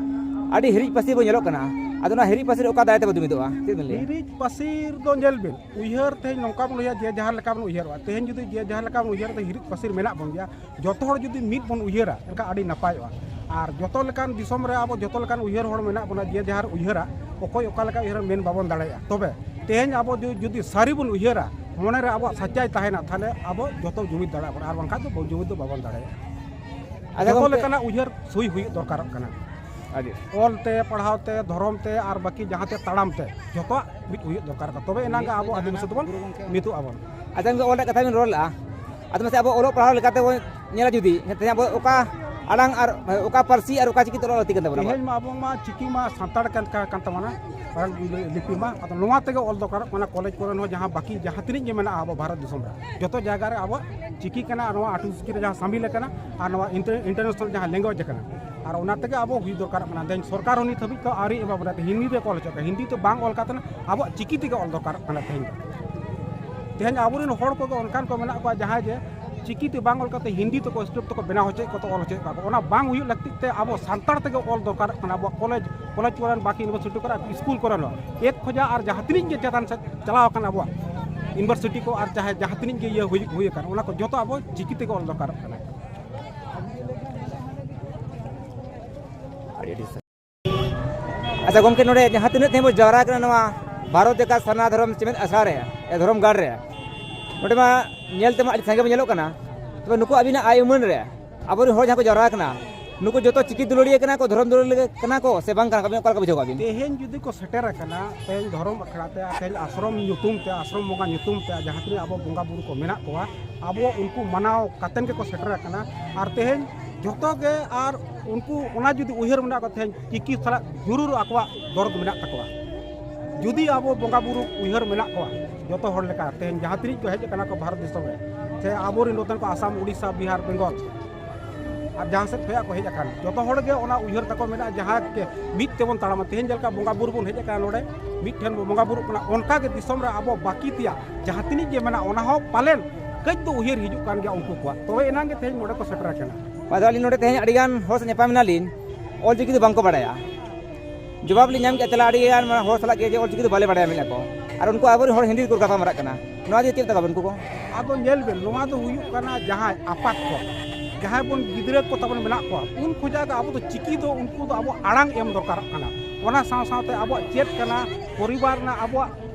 ᱟᱹᱰᱤ ᱦᱤᱨᱤᱡ ᱯᱟᱹᱥᱤᱨ ᱵᱚ ᱧᱮᱞᱚᱜ ᱠᱟᱱᱟ᱾ ᱟᱫᱚ ᱚᱱᱟ ᱦᱤᱨᱤᱡ ᱯᱟᱹᱥᱤᱨ ᱚᱠᱟ ᱫᱟᱨᱟᱭ ᱛᱮᱵᱚ ᱡᱩᱢᱤᱫᱚᱜᱼᱟ, ᱪᱮᱫ ᱵᱮᱱ ᱞᱟᱹᱭᱟ? ᱦᱤᱨᱤᱡ ᱯᱟᱹᱥᱤᱨ ᱫᱚ ᱧᱮᱞ ᱵᱤᱱ, ᱩᱭᱦᱟᱹᱨ ᱛᱮᱦᱮᱧ ᱱᱚᱝᱠᱟ ᱵᱚᱱ ᱩᱭᱦᱟᱹᱨᱟ, ᱡᱮ ᱡᱟᱦᱟᱸ ᱞᱮᱠᱟ ᱵᱚᱱ ᱩᱭᱦᱟᱹᱨᱚᱜᱼᱟ᱾ ᱛᱮᱦᱮᱧ ᱡᱩᱫᱤ ᱡᱮ ᱡᱟᱦᱟᱸ ᱞᱮᱠᱟ ᱵᱚᱱ ᱩᱭᱦᱟᱹᱨ ᱮᱫᱟ, ᱦᱤᱨᱤᱡ ᱯᱟᱹᱥᱤᱨ ᱢᱮᱱᱟᱜ ᱵᱚᱱ ᱜᱮᱭᱟ᱾ ᱡᱚᱛᱚ ᱦᱚᱲ ᱡᱩᱫᱤ ᱢᱤᱫ ᱵᱚᱱ ᱩᱭᱦᱟᱹᱨᱟ, ᱮᱱᱠᱷᱟᱱ ᱟᱹᱰᱤ ᱱᱟᱯᱟᱭᱚᱜᱼᱟ᱾ ᱟᱨ ᱡᱚᱛᱚ ᱞᱮᱠᱟᱱ ᱫᱤᱥᱚᱢ ᱨᱮ ᱟᱵᱚ ᱡᱚᱛᱚ ᱞᱮᱠᱟᱱ ᱩᱭᱦᱟᱹᱨ ᱦᱚᱲ ᱢᱮᱱᱟᱜ ᱵᱚᱱᱟ, ᱡᱮ ᱡᱟᱦᱟᱸ ᱩᱭᱦᱟᱹᱨᱟ, ᱚᱠᱚᱭ ᱚᱠᱟ ᱞᱮᱠᱟ ᱩᱭᱦᱟᱹᱨᱟ ᱢᱮᱱ ᱵᱟᱵᱚᱱ ᱫᱟᱲᱮᱭᱟᱜᱼᱟ᱾ ᱛᱚᱵᱮ ᱛᱮᱦᱮᱧ ᱟᱵᱚ ᱡᱩ-, ᱡᱩᱫᱤ ᱥᱟᱹᱨᱤ ᱵᱚᱱ ᱩᱭᱦᱟᱹᱨᱟ, ᱢᱚᱱᱮ ᱨᱮ ᱟᱵᱚᱣᱟᱜ ᱥᱟᱪᱟᱭ ᱛᱟᱦᱮᱱᱟ, ᱛᱟᱦᱚᱞᱮ ᱟᱵᱚ ᱡᱚᱛᱚ ᱡᱩᱢᱤᱫ ᱫᱟᱲᱮᱭᱟᱜ ᱵᱚᱱᱟ, ᱟᱨ ᱵᱟᱝᱠᱷᱟᱱ ᱫᱚ ᱵᱚ-, ᱡᱩᱢᱤᱫ ᱫᱚ ᱵᱟᱵᱚᱱ ᱫᱟᱲᱮᱭᱟᱜᱼᱟ᱾ ᱟᱪᱪᱷᱟ ᱡᱚᱛᱚ ᱜᱚᱢᱠᱮ᱾ ᱞᱮᱠᱟᱱᱟᱜ ᱩᱭᱦᱟᱹᱨ ᱥᱩᱭ ᱦᱩᱭᱩᱜ ᱫᱚᱨᱠᱟᱨᱚᱜ ᱠᱟᱱᱟ᱾ ᱟᱹᱰᱤ ᱚᱞ ᱛᱮ, ᱯᱟᱲᱦᱟᱣ ᱛᱮ, ᱫᱷᱚᱨᱚᱢ ᱛᱮ, ᱟᱨ ᱵᱟᱹᱠᱤ ᱡᱟᱦᱟᱸ ᱛᱮ ᱛᱟᱲᱟᱢ ᱛᱮ, ᱡᱚᱛᱚᱣᱟᱜ ᱢᱤᱫ ᱦᱩᱭᱩᱜ ᱫᱚᱨᱠᱟᱨ ᱠᱟᱱᱟ᱾ ᱛᱚᱵᱮ ᱮᱱᱟᱝ ᱜᱮ ᱟᱵᱚ ᱟᱹᱫᱤᱵᱟᱹᱥᱤ ᱫᱚᱵᱚᱱ ᱢᱤᱫᱚᱜ ᱟᱵᱚᱱ᱾ ᱟᱪᱪᱷᱟ, ᱜᱚᱢᱠᱮ, ᱚᱞ ᱨᱮᱭᱟᱜ ᱠᱟᱛᱷᱟ ᱵᱤᱱ ᱨᱚᱲ ᱞᱮᱫᱼᱟ, ᱟᱫᱚ ᱢᱟᱥᱮ ᱟᱵᱚ ᱚᱞᱚᱜ ᱯᱟᱲᱦᱟᱣ ᱞᱮᱠᱟᱛᱮ ᱵᱚᱱ ᱧᱮᱞᱟ ᱡᱩᱫᱤ, ᱛᱮᱦᱮᱧ ᱟᱵᱚ ᱚᱠᱟ ᱟᱲᱟᱝ ᱟᱨ ᱚᱠᱟ ᱯᱟᱹᱨᱥᱤ ᱟᱨ ᱚᱠᱟ ᱪᱤᱠᱤ ᱛᱮ ᱚᱞᱚᱜ ᱞᱟᱹᱠᱛᱤ ᱠᱟᱱ ᱛᱟᱵᱚᱱᱟ ᱟᱵᱚᱣᱟᱜ? ᱛᱮᱦᱮᱧ ᱢᱟ ᱟᱵᱚ ᱢᱟ ᱪᱤᱠᱤ ᱢᱟ ᱥᱟᱱᱛᱟᱲ ᱠᱟᱱ, ᱠᱟᱱ ᱛᱟᱵᱚᱱᱟ, ᱢᱟᱨᱟᱝ ᱞᱤᱯᱤ ᱢᱟ᱾ ᱟᱫᱚ ᱱᱚᱣᱟ ᱛᱮᱜᱮ ᱚᱞ ᱫᱚᱨᱠᱟᱨᱚᱜ ᱠᱟᱱᱟ᱾ ᱠᱚᱞᱮᱡᱽ ᱠᱚᱨᱮ ᱦᱚᱸ ᱡᱟᱦᱟᱸ ᱵᱟᱹᱠᱤ ᱡᱟᱦᱟᱸ ᱛᱤᱱᱟᱹᱜ ᱜᱮ ᱢᱮᱱᱟᱜᱼᱟ ᱟᱵᱚ ᱵᱷᱟᱨᱚᱛ ᱫᱤᱥᱚᱢ ᱨᱮ, ᱡᱚᱛᱚ ᱡᱟᱭᱜᱟ ᱨᱮ ᱟᱵᱚᱣᱟᱜ ᱪᱤᱠᱤ ᱠᱟᱱᱟ, ᱟᱨ ᱱᱚᱣᱟ ᱟᱹᱴᱩ ᱪᱤᱠᱤ ᱨᱮ ᱡᱟᱦᱟᱸ ᱥᱟᱢᱤᱞ ᱟᱠᱟᱱᱟ, ᱟᱨ ᱱᱚᱣᱟ ᱤᱱᱴᱟᱨ-, ᱤᱱᱴᱟᱨᱱᱮᱥᱱᱟᱞ ᱡᱟᱦᱟᱸ ᱞᱮᱝᱜᱩᱭᱮᱡᱽ ᱟᱠᱟᱱᱟ, ᱟᱨ ᱚᱱᱟ ᱛᱮᱜᱮ ᱟᱵᱚ ᱦᱩᱭ ᱫᱚᱨᱠᱟᱨᱚᱜ ᱠᱟᱱᱟ᱾ ᱛᱮᱦᱮᱧ ᱥᱚᱨᱠᱟᱨ ᱦᱚᱸ ᱱᱤᱛ ᱦᱟᱹᱵᱤᱡ ᱛᱮ ᱟᱹᱣᱨᱤ ᱮᱢᱟ ᱵᱚᱱᱟ᱾ ᱦᱤᱱᱫᱤ ᱛᱮᱠᱚ ᱚᱞ ᱦᱚᱪᱚ ᱠᱟᱱᱟ, ᱦᱤᱱᱫᱤ ᱛᱮ ᱵᱟᱝ ᱚᱞ ᱠᱟᱛᱮ ᱟᱵᱚᱣᱟᱜ ᱪᱤᱠᱤ ᱛᱮᱜᱮ ᱚᱞ ᱫᱚᱨᱠᱟᱨᱚᱜ ᱠᱟᱱᱟ ᱛᱮᱦᱮᱧ ᱫᱚ᱾ ᱛᱮᱦᱮᱧ ᱟᱵᱚᱨᱮᱱ ᱦᱚᱲ ᱠᱚᱜᱮ ᱚᱱᱠᱟᱱ ᱠᱚ ᱢᱮᱱᱟᱜ ᱠᱚᱣᱟ, ᱡᱟᱦᱟᱸᱭ ᱡᱮ ᱪᱤᱠᱤ ᱛᱮ ᱵᱟᱝ ᱚᱞ ᱠᱟᱛᱮ ᱦᱤᱱᱫᱤ ᱛᱮᱠᱚ ᱥᱠᱨᱤᱯᱴ ᱛᱮᱠᱚ ᱵᱮᱱᱟᱣ ᱦᱚᱪᱚᱭᱮᱫ ᱠᱚ, ᱛᱮ ᱚᱞ ᱦᱚᱪᱚᱭᱮᱫ ᱠᱚᱣᱟ ᱠᱚ᱾ ᱚᱱᱟ ᱵᱟᱝ ᱦᱩᱭᱩᱜ ᱞᱟᱹᱠᱛᱤ ᱛᱮ ᱟᱵᱚ ᱥᱟᱱᱛᱟᱲ ᱛᱮᱜᱮ ᱚᱞ ᱫᱚᱨᱠᱟᱨᱚᱜ ᱠᱟᱱᱟ᱾ ᱟᱵᱚᱣᱟᱜ ᱠᱚᱞᱮᱡᱽ, ᱠᱚᱞᱮᱡᱽ ᱠᱚᱨᱮᱱ, ᱵᱟᱹᱠᱤ ᱤᱭᱩᱱᱤᱵᱷᱟᱨᱥᱤᱴᱤ ᱠᱚᱨᱮ, ᱥᱠᱩᱞ ᱠᱚᱨᱮᱱ ᱦᱚᱸ ᱮᱠ ᱠᱷᱚᱡᱟᱜ ᱟᱨ ᱡᱟᱦᱟᱸ ᱛᱤᱱᱟᱹᱜ ᱜᱮ ᱪᱮᱛᱟᱱ ᱥᱮᱫ ᱪᱟᱞᱟᱣ ᱟᱠᱟᱱ ᱟᱵᱚᱣᱟᱜ ᱤᱭᱩᱱᱤᱵᱷᱟᱨᱥᱤᱴᱤ ᱠᱚ ᱟᱨ ᱪᱟᱦᱮ ᱡᱟᱦᱟᱸ ᱛᱤᱱᱟᱹᱜ ᱜᱮ ᱤᱭᱟᱹ ᱦᱩᱭ, ᱦᱩᱭ ᱟᱠᱟᱱ, ᱚᱱᱟ ᱠᱚ ᱡᱚᱛᱚ ᱟᱵᱚ ᱪᱤᱠᱤ ᱛᱮᱜᱮ ᱚᱞ ᱫᱚᱨᱠᱟᱨᱚᱜ ᱠᱟᱱᱟ᱾ ᱟᱪᱪᱷᱟ ᱜᱚᱢᱠᱮ, ᱱᱚᱰᱮ ᱡᱟᱦᱟᱸ ᱛᱤᱱᱟᱹᱜ ᱛᱮᱦᱮᱧ ᱵᱚᱱ ᱡᱟᱣᱨᱟ ᱠᱟᱱᱟ ᱱᱚᱣᱟ ᱵᱷᱟᱨᱚᱛ ᱡᱟᱠᱟᱛ ᱥᱟᱨᱱᱟ ᱫᱷᱚᱨᱚᱢ ᱪᱮᱢᱮᱫ ᱟᱥᱲᱟ ᱨᱮ, ᱮ, ᱫᱷᱚᱨᱚᱢ ᱜᱟᱲ ᱨᱮ, ᱱᱚᱰᱮ ᱢᱟ ᱧᱮᱞ ᱛᱮᱢᱟ ᱟᱹᱰᱤ ᱥᱟᱸᱜᱮ ᱵᱚᱱ ᱧᱮᱞᱚᱜ ᱠᱟᱱᱟ, ᱛᱚᱵᱮ ᱱᱩᱠᱩ ᱟᱹᱵᱤᱱᱟᱜ ᱟᱭ ᱩᱢᱟᱹᱱ ᱨᱮ ᱟᱵᱚᱨᱮᱱ ᱦᱚᱲ ᱡᱟᱦᱟᱸ ᱠᱚ ᱡᱟᱣᱨᱟ ᱠᱟᱱᱟ, ᱱᱩᱠᱩ ᱡᱚᱛᱚ ᱪᱤᱠᱤ ᱫᱩᱞᱟᱹᱲᱤᱭᱟᱹ ᱠᱟᱱᱟ ᱠᱚ, ᱫᱷᱚᱨᱚᱢ ᱫᱩᱞᱟᱹᱲᱤᱭᱟᱹ ᱠᱟᱱᱟ ᱠᱚ ᱥᱮ ᱵᱟᱝ ᱠᱟᱱᱟ ᱠᱚ? ᱟᱹᱵᱤᱱ ᱚᱠᱟ ᱞᱮᱠᱟ ᱵᱩᱡᱷᱟᱹᱣ ᱠᱟᱜ ᱵᱤᱱ? ᱛᱮᱦᱮᱧ ᱡᱩᱫᱤ ᱠᱚ ᱥᱮᱴᱮᱨ ᱟᱠᱟᱱᱟ, ᱛᱮᱦᱮᱧ ᱫᱷᱚᱨᱚᱢ ᱟᱠᱷᱲᱟ ᱛᱮ, ᱛᱮᱦᱮᱧ ᱟᱥᱨᱚᱢ ᱧᱩᱛᱩᱢ ᱛᱮ, ᱟᱥᱨᱚᱢ ᱵᱚᱸᱜᱟ ᱧᱩᱛᱩᱢ ᱛᱮ ᱡᱟᱦᱟᱸ ᱛᱤᱱᱟᱹᱜ ᱟᱵᱚ ᱵᱚᱸᱜᱟ ᱵᱩᱨᱩ ᱠᱚ ᱢᱮᱱᱟᱜ ᱠᱚᱣᱟ, ᱟᱵᱚ ᱩᱱᱠᱩ ᱢᱟᱱᱟᱣ ᱠᱟᱛᱮᱱ ᱜᱮᱠᱚ ᱥᱮᱴᱮᱨ ᱟᱠᱟᱱᱟ᱾ ᱟᱨ ᱛᱮᱦᱮᱧ ᱡᱚᱛᱚ ᱜᱮ, ᱟᱨ ᱩᱱᱠᱩ ᱚᱱᱟ ᱡᱩᱫᱤ ᱩᱭᱦᱟᱹᱨ ᱢᱮᱱᱟᱜ ᱠᱚᱣᱟ, ᱛᱮᱦᱮᱧ ᱪᱤᱠᱤ ᱥᱟᱞᱟᱜ ᱡᱩᱨᱩᱨ ᱟᱠᱚᱣᱟᱜ ᱫᱚᱨᱚᱫ ᱢᱮᱱᱟᱜ ᱛᱟᱠᱚᱣᱟ᱾ ᱡᱩᱫᱤ ᱟᱵᱚ ᱵᱚᱸᱜᱟ ᱵᱩᱨᱩ ᱩᱭᱦᱟᱹᱨ ᱢᱮᱱᱟᱜ ᱠᱚᱣᱟ, ᱡᱚᱛᱚ ᱦᱚᱲ ᱞᱮᱠᱟ, ᱛᱮᱦᱮᱧ ᱡᱟᱦᱟᱸ ᱛᱤᱱᱟᱹᱜ ᱠᱚ ᱦᱮᱡ ᱟᱠᱟᱱᱟ ᱠᱚ ᱵᱷᱟᱨᱚᱛ ᱫᱤᱥᱚᱢ ᱨᱮ, ᱥᱮ ᱟᱵᱚᱨᱮᱱ ᱱᱚᱛᱮᱱ ᱠᱚ ᱟᱥᱟᱢ, ᱩᱰᱤᱥᱥᱟ, ᱵᱤᱦᱟᱨ, ᱵᱮᱝᱜᱚᱞ, ᱟᱨ ᱡᱟᱦᱟᱸ ᱥᱮᱫ ᱠᱷᱚᱱᱟᱜ ᱠᱚ ᱦᱮᱡ ᱟᱠᱟᱱ, ᱡᱚᱛᱚ ᱦᱚᱲ ᱜᱮ ᱚᱱᱟ ᱩᱭᱦᱟᱹᱨ ᱛᱟᱠᱚ ᱢᱮᱱᱟᱜᱼᱟ, ᱡᱟᱦᱟᱸ ᱜᱮ ᱢᱤᱫ ᱛᱮᱵᱚᱱ ᱛᱟᱲᱟᱢᱟ᱾ ᱛᱮᱦᱮᱧ ᱡᱮᱞᱮᱠᱟ ᱵᱚᱸᱜᱟ ᱵᱩᱨᱩ ᱵᱚᱱ ᱦᱮᱡ ᱟᱠᱟᱱᱟ, ᱱᱚᱰᱮ ᱢᱤᱫ ᱴᱷᱮᱱ ᱵᱚᱱ ᱵᱚᱸᱜᱟ ᱵᱩᱨᱩᱜ ᱠᱟᱱᱟ, ᱚᱱᱠᱟ ᱜᱮ ᱫᱤᱥᱚᱢ ᱨᱮ ᱟᱵᱚ ᱵᱟᱹᱠᱤ ᱛᱮᱭᱟᱜ ᱡᱟᱦᱟᱸ ᱛᱤᱱᱟᱹᱜ ᱜᱮ ᱢᱮᱱᱟᱜᱼᱟ, ᱚᱱᱟ ᱦᱚᱸ ᱯᱟᱞᱮᱱ ᱠᱟᱹᱡ ᱫᱚ ᱩᱭᱦᱟᱹᱨ ᱦᱤᱡᱩᱜ ᱠᱟᱱ ᱜᱮᱭᱟ ᱩᱱᱠᱩ ᱠᱚᱣᱟᱜ, ᱛᱚᱵᱮ ᱮᱱᱟᱝ ᱜᱮ ᱛᱮᱦᱮᱧ ᱱᱚᱰᱮ ᱠᱚ ᱥᱮᱴᱮᱨ ᱟᱠᱟᱱᱟ᱾ ᱟᱫᱚ ᱟᱹᱞᱤᱧ ᱱᱚᱰᱮ ᱛᱮᱦᱮᱧ ᱟᱹᱰᱤᱜᱟᱱ ᱦᱚᱲ ᱥᱟᱶ ᱧᱟᱯᱟᱢ ᱮᱱᱟᱞᱤᱧ, ᱚᱞ ᱪᱤᱠᱤ ᱫᱚ ᱵᱟᱝᱠᱚ ᱵᱟᱲᱟᱭᱟ᱾ ᱡᱚᱵᱟᱵ ᱞᱤᱧ ᱧᱟᱢ ᱠᱮᱫᱼᱟ, ᱛᱟᱦᱚᱞᱮ ᱟᱹᱰᱤ ᱜᱟᱱ ᱦᱚᱲ ᱥᱟᱞᱟᱜ ᱜᱮ, ᱡᱮ ᱚᱞ ᱪᱤᱠᱤ ᱫᱚ ᱵᱟᱞᱮ ᱵᱟᱲᱟᱭᱟ, ᱢᱮᱱᱟᱜ ᱠᱚ᱾ ᱟᱨ ᱩᱱᱠᱩ ᱟᱵᱚᱨᱮᱱ ᱦᱚᱲ ᱦᱤᱱᱫᱤ ᱛᱮᱠᱚ ᱜᱟᱯᱟᱞ ᱢᱟᱨᱟᱜ ᱠᱟᱱᱟ᱾ ᱱᱚᱣᱟ ᱫᱚ ᱪᱮᱫ ᱞᱮᱠᱟ ᱩᱱᱠᱩ ᱠᱚ? ᱟᱫᱚ ᱧᱮᱞ ᱵᱮᱱ, ᱱᱚᱣᱟ ᱫᱚ ᱦᱩᱭᱩᱜ ᱠᱟᱱᱟ ᱡᱟᱦᱟᱸᱭ ᱟᱯᱟᱛ ᱠᱚ, ᱡᱟᱦᱟᱸᱭ ᱵᱚᱱ ᱜᱤᱫᱽᱨᱟᱹ ᱠᱚ ᱛᱟᱵᱚᱱ ᱢᱮᱱᱟᱜ ᱠᱚᱣᱟ, ᱩᱱ ᱠᱷᱚᱱᱟᱜ ᱜᱮ ᱟᱵᱚ ᱫᱚ ᱪᱤᱠᱤ ᱫᱚ ᱩᱱᱠᱩ ᱫᱚ ᱟᱵᱚ ᱟᱲᱟᱝ ᱮᱢ ᱫᱚᱨᱠᱟᱨᱚᱜ ᱠᱟᱱᱟ᱾ ᱚᱱᱟ ᱥᱟᱶ ᱥᱟᱶᱛᱮ ᱟᱵᱚᱣᱟᱜ ᱪᱮᱫ ᱠᱟᱱᱟ, ᱯᱚᱨᱤᱵᱟᱨ ᱨᱮᱱᱟᱜ ᱟᱵᱚᱣᱟᱜ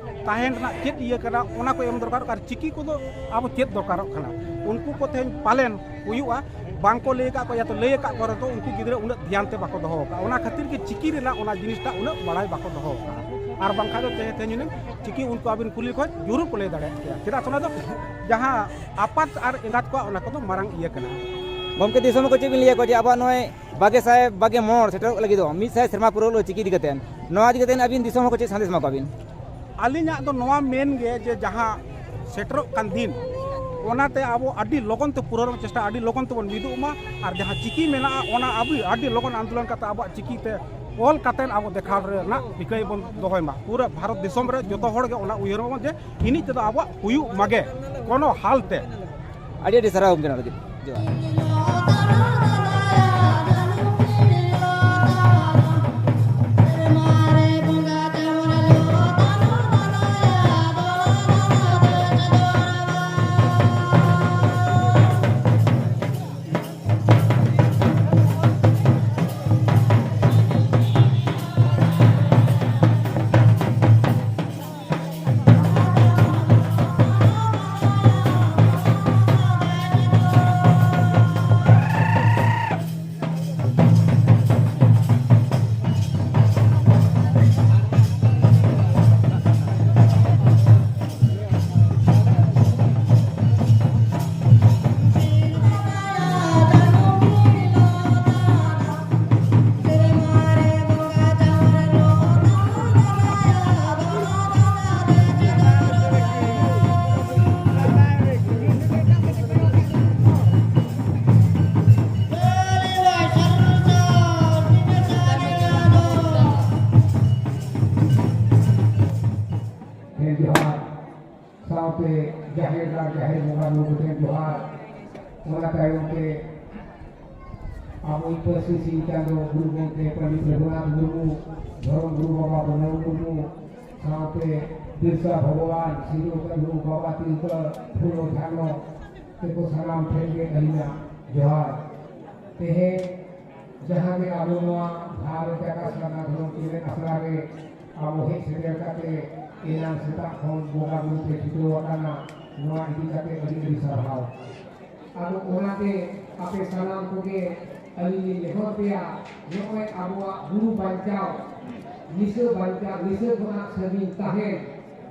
ᱛᱟᱦᱮᱱ ᱨᱮᱱᱟᱜ ᱪᱮᱫ ᱤᱭᱟᱹ ᱠᱟᱱᱟ, ᱚᱱᱟ ᱠᱚ ᱮᱢ ᱫᱚᱨᱠᱟᱨᱚᱜ ᱠᱟᱱᱟ᱾ ᱟᱨ ᱪᱤᱠᱤ ᱠᱚᱫᱚ ᱟᱵᱚ ᱪᱮᱫ ᱫᱚᱨᱠᱟᱨᱚᱜ ᱠᱟᱱᱟ, ᱩᱱᱠᱩ ᱠᱚ ᱛᱮᱦᱮᱧ ᱯᱟᱞᱮᱱ ᱦᱩᱭᱩᱜᱼᱟ᱾ ᱵᱟᱝ ᱠᱚ ᱞᱟᱹᱭ ᱟᱠᱟᱫ ᱠᱚᱣᱟ, ᱭᱟ ᱛᱚ ᱞᱟᱹᱭ ᱟᱠᱟᱫ ᱠᱚ ᱨᱮᱦᱚᱸ ᱩᱱᱠᱩ ᱜᱤᱫᱽᱨᱟᱹ ᱩᱱᱟᱹᱜ ᱫᱷᱮᱭᱟᱱ ᱛᱮ ᱵᱟᱠᱚ ᱫᱚᱦᱚ ᱟᱠᱟᱫᱼᱟ᱾ ᱚᱱᱟ ᱠᱷᱟᱹᱛᱤᱨ ᱜᱮ ᱪᱤᱠᱤ ᱨᱮᱱᱟᱜ ᱚᱱᱟ ᱡᱤᱱᱤᱥᱴᱟᱜ ᱩᱱᱟᱹᱜ ᱵᱟᱲᱟᱭ ᱵᱟᱠᱚ ᱫᱚᱦᱚ ᱟᱠᱟᱫᱼᱟ᱾ ᱟᱨ ᱵᱟᱝᱠᱷᱟᱱ ᱫᱚ ᱛᱮᱦᱮᱧ ᱛᱮᱦᱮᱧ ᱦᱩᱱᱟᱹᱝ ᱪᱤᱠᱤ ᱩᱱᱠᱩ ᱟᱹᱵᱤᱱ ᱠᱩᱞᱤ ᱞᱮᱠᱚ ᱠᱷᱟᱱ ᱡᱳᱨ ᱠᱚ ᱞᱟᱹᱭ ᱫᱟᱲᱮᱭᱟᱜ ᱠᱮᱭᱟ᱾ ᱪᱮᱫᱟᱜ ᱥᱮ ᱚᱱᱟ ᱫᱚ ᱡᱟᱦᱟᱸ ᱟᱯᱟᱛ ᱟᱨ ᱮᱸᱜᱟᱛ ᱠᱚᱣᱟᱜ ᱚᱱᱟ ᱠᱚᱫᱚ ᱢᱟᱨᱟᱝ ᱤᱭᱟᱹ ᱠᱟᱱᱟ᱾ ᱜᱚᱢᱠᱮ, ᱫᱤᱥᱚᱢ ᱦᱚᱲ ᱠᱚ ᱪᱮᱫ ᱵᱤᱱ ᱞᱟᱹᱭ ᱟᱠᱚᱣᱟ ᱡᱮ ᱟᱵᱚᱣᱟᱜ ᱱᱚᱜᱼᱚᱭ ᱵᱟᱜᱮ ᱥᱟᱭ ᱵᱟᱜᱮ ᱢᱚᱬ ᱥᱮᱴᱮᱨᱚᱜ ᱞᱟᱹᱜᱤᱫᱚᱜ, ᱢᱤᱫ ᱥᱟᱭ ᱥᱮᱨᱢᱟ ᱯᱩᱨᱟᱹᱣ ᱪᱤᱠᱤ ᱤᱫᱤ ᱠᱟᱛᱮ, ᱱᱚᱣᱟ ᱤᱫᱤ ᱠᱟᱛᱮ ᱟᱹᱵᱤᱱ ᱫᱤᱥᱚᱢ ᱦᱚᱲ ᱠᱚ ᱪᱮᱫ ᱥᱟᱸᱫᱮᱥ ᱮᱢᱟ ᱠᱚᱣᱟ ᱵᱤᱱ? ᱟᱹᱞᱤᱧᱟᱜ ᱫᱚ ᱱᱚᱣᱟ ᱢᱮᱱ ᱜᱮ ᱡᱮ ᱡᱟᱦᱟᱸ ᱥᱮᱴᱮᱨᱚᱜ ᱠᱟᱱ ᱫᱤᱱ, ᱚᱱᱟᱛᱮ ᱟᱵᱚ ᱟᱹᱰᱤ ᱞᱚᱜᱚᱱ ᱛᱮ ᱯᱩᱨᱟᱹᱣ ᱨᱮᱱᱟᱜ ᱪᱮᱥᱴᱟ, ᱟᱹᱰᱤ ᱞᱚᱜᱚᱱ ᱛᱮᱵᱚᱱ ᱢᱤᱫᱚᱜ ᱢᱟ᱾ ᱟᱨ ᱡᱟᱦᱟᱸ ᱪᱤᱠᱤ ᱢᱮᱱᱟᱜᱼᱟ, ᱚᱱᱟ ᱟᱵᱚ ᱟᱹᱰᱤ ᱞᱚᱜᱚᱱ ᱟᱱᱫᱳᱞᱚᱱ ᱠᱟᱛᱮ ᱟᱵᱚᱣᱟᱜ ᱪᱤᱠᱤ ᱛᱮ ᱚᱞ ᱠᱟᱛᱮ ᱟᱵᱚ ᱫᱮᱠᱷᱟᱣ ᱨᱮᱱᱟᱜ ᱨᱤᱠᱟᱹᱭ ᱵᱚᱱ ᱫᱚᱦᱚᱭ ᱢᱟ᱾ ᱯᱩᱨᱟᱹ ᱵᱷᱟᱨᱚᱛ ᱫᱤᱥᱚᱢ ᱨᱮ ᱡᱚᱛᱚ ᱦᱚᱲ ᱜᱮ ᱚᱱᱟ ᱩᱭᱦᱟᱹᱨ ᱢᱟᱵᱚᱱ ᱡᱮ ᱤᱱᱤᱡ ᱛᱮᱫᱚ ᱟᱵᱚᱣᱟᱜ ᱦᱩᱭᱩᱜ ᱢᱟᱜᱮ ᱠᱳᱱᱳ ᱦᱟᱞ ᱛᱮ᱾ ᱟᱹᱰᱤ ᱟᱹᱰᱤ ᱥᱟᱨᱦᱟᱣ ᱜᱚᱢᱠᱮ, ᱱᱚᱣᱟ ᱞᱟᱹᱜᱤᱫ ᱡᱚᱦᱟᱨ᱾ ᱴᱷᱮᱱ ᱡᱚᱦᱟᱨ, ᱥᱟᱶᱛᱮ ᱡᱟᱦᱮᱨ ᱜᱟᱲ ᱡᱟᱦᱮᱨ ᱵᱚᱸᱜᱟ ᱵᱩᱨᱩ ᱠᱚᱴᱷᱮᱱ ᱡᱚᱦᱟᱨ᱾ ᱚᱱᱟ ᱛᱟᱭᱚᱢ ᱛᱮ ᱟᱵᱚᱭᱤᱡ ᱯᱟᱹᱨᱥᱤ ᱥᱤᱧ ᱪᱟᱸᱫᱚ ᱜᱩᱨᱩ ᱜᱚᱢᱠᱮ ᱯᱚᱱᱰᱤᱛ ᱨᱚᱜᱷᱩᱱᱟᱛᱷ ᱢᱩᱨᱢᱩ, ᱫᱷᱚᱨᱚᱢ ᱜᱩᱨᱩ ᱵᱟᱵᱟ ᱵᱚᱱᱚᱞ ᱢᱩᱨᱢᱩ, ᱥᱟᱶᱛᱮ ᱵᱤᱨᱥᱟ ᱵᱷᱚᱜᱚᱵᱟᱱ, ᱥᱤᱫᱩ ᱠᱟᱹᱱᱦᱩ, ᱵᱟᱵᱟ ᱛᱤᱞᱠᱟᱹ, ᱯᱷᱩᱞᱳ ᱡᱷᱟᱱᱚ ᱛᱮᱠᱚ ᱥᱟᱱᱟᱢ ᱴᱷᱮᱱ ᱜᱮ ᱟᱹᱞᱤᱧᱟᱜ ᱡᱚᱦᱟᱨ᱾ ᱛᱮᱦᱮᱧ ᱡᱟᱦᱟᱸ ᱜᱮ ᱟᱵᱚ ᱱᱚᱣᱟ ᱵᱷᱟᱨᱚᱛ ᱡᱟᱠᱟᱛ ᱥᱟᱨᱱᱟ ᱫᱷᱚᱨᱚᱢ ᱪᱮᱢᱮᱫ ᱟᱥᱲᱟ ᱨᱮ ᱟᱵᱚ ᱦᱮᱡ ᱥᱮᱴᱮᱨ ᱠᱟᱛᱮ ᱮᱱᱟᱝ ᱥᱮᱛᱟᱜ ᱠᱷᱚᱱ ᱵᱚᱸᱜᱟ ᱵᱩᱨᱩ ᱛᱮ ᱪᱷᱩᱴᱟᱹᱣ ᱟᱠᱟᱱᱟ, ᱱᱚᱣᱟ ᱤᱫᱤ ᱠᱟᱛᱮ ᱟᱹᱰᱤ ᱟᱹᱰᱤ ᱥᱟᱨᱦᱟᱣ᱾ ᱟᱫᱚ ᱚᱱᱟᱛᱮ ᱟᱯᱮ ᱥᱟᱱᱟᱢ ᱠᱚᱜᱮ ᱟᱹᱞᱤᱧ ᱞᱤᱧ ᱱᱮᱦᱚᱨ ᱯᱮᱭᱟ, ᱱᱚᱜᱼᱚᱭ ᱟᱵᱚᱣᱟᱜ ᱵᱩᱨᱩ ᱵᱟᱧᱪᱟᱣ, ᱱᱤᱥᱟᱹ ᱵᱟᱧᱪᱟᱣ, ᱱᱤᱥᱟᱹ ᱠᱷᱚᱱᱟᱜ ᱥᱟᱺᱜᱤᱧ ᱛᱟᱦᱮᱱ,